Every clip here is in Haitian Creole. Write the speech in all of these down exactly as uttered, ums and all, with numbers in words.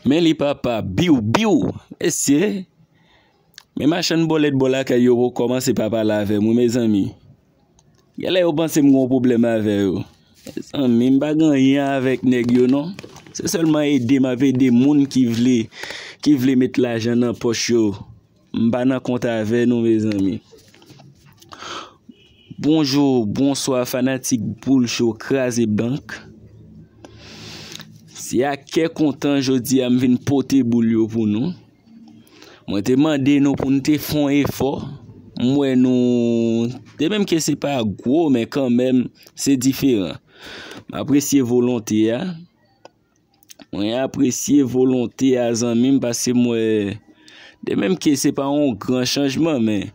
Men li papa, biw, biw. Mesye, men machann bòlèt bò lakay yo poko kòmanse pa pale avè m wi, mezanmi. Genlè yo panse m gen yon pwoblèm avè yo. Mezanmi, m pa gen anyen avèk nèg yo non. Se sèlman ede m ap ede moun ki vle, ki vle met lajan nan pòch yo. M pa nan kont avè nou, mezanmi. Bonjou, bonswa, fanatik Boul Cho Kraze Bank. Se ak kè kontan jodi a m vin pote boul yo pou nou. Mwen te mande nou pou n te fè yon efò. M wè nou, de menm ke se pa gwo, men kanmenm, se diferan. M apresye volonte a. Mwen apresye volonte a, zanmi m, paske m wè, de menm ke se pa yon gran chanjman, men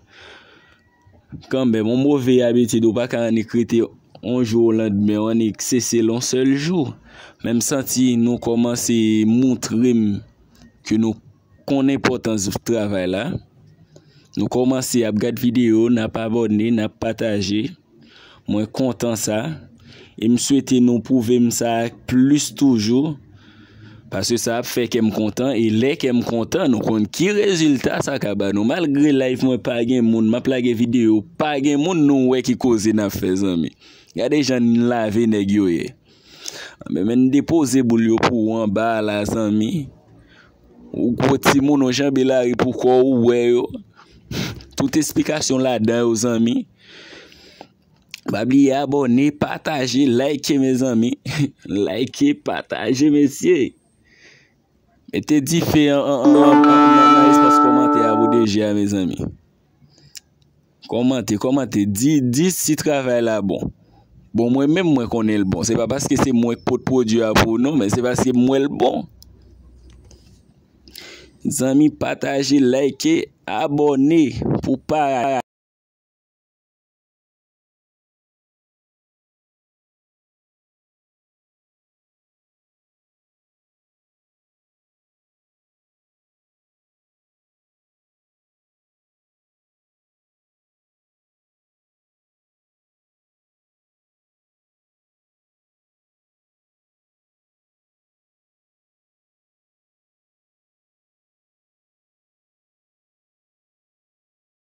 kanmenm, yon move abitid, ou pa ka annik rete yon jou, o landmen, ou annik sese l yon sèl jou. Men m santi nou kòmanse montre m ke nou konn enpòtans travay la. Nou kòmanse ap gad videyo, n ap abòne, n ap pataje. Mwen kontan sa. E m swete nou pwouve m sa plis toujou. Paske sa ap fè kè m kontan. E lè kè m kontan, nou konn ki rezilta sa ka ba nou. Malgre live mwen pa gen moun, m ap lage videyo, pa gen moun, nou wè ki koze n ap fè, zanmi. Gade jan n lave nèg yo ye. Men, men n depoze boul yo pou ou anba a la, zanmi. Ou gwo timoun, ou janbe lari pou kò ou, ou wè yo. Tout esplikasyon ladan yo, zanmi. Pa bliye abòne, pataje, like, mezanmi. Like, pataje, mesye. Mete dife an, an, an, an, an, nan espas kòmantè a pou D J a, mezanmi. Kòmante, kòmante. Di, di si travay la bon. Bon, mwen menm, mwen konnen l bon. Se pa paske se mwen k pot pwodui a pou ou non, men se paske m wè l bon. Zanmi, pataje, like, abòne pou pa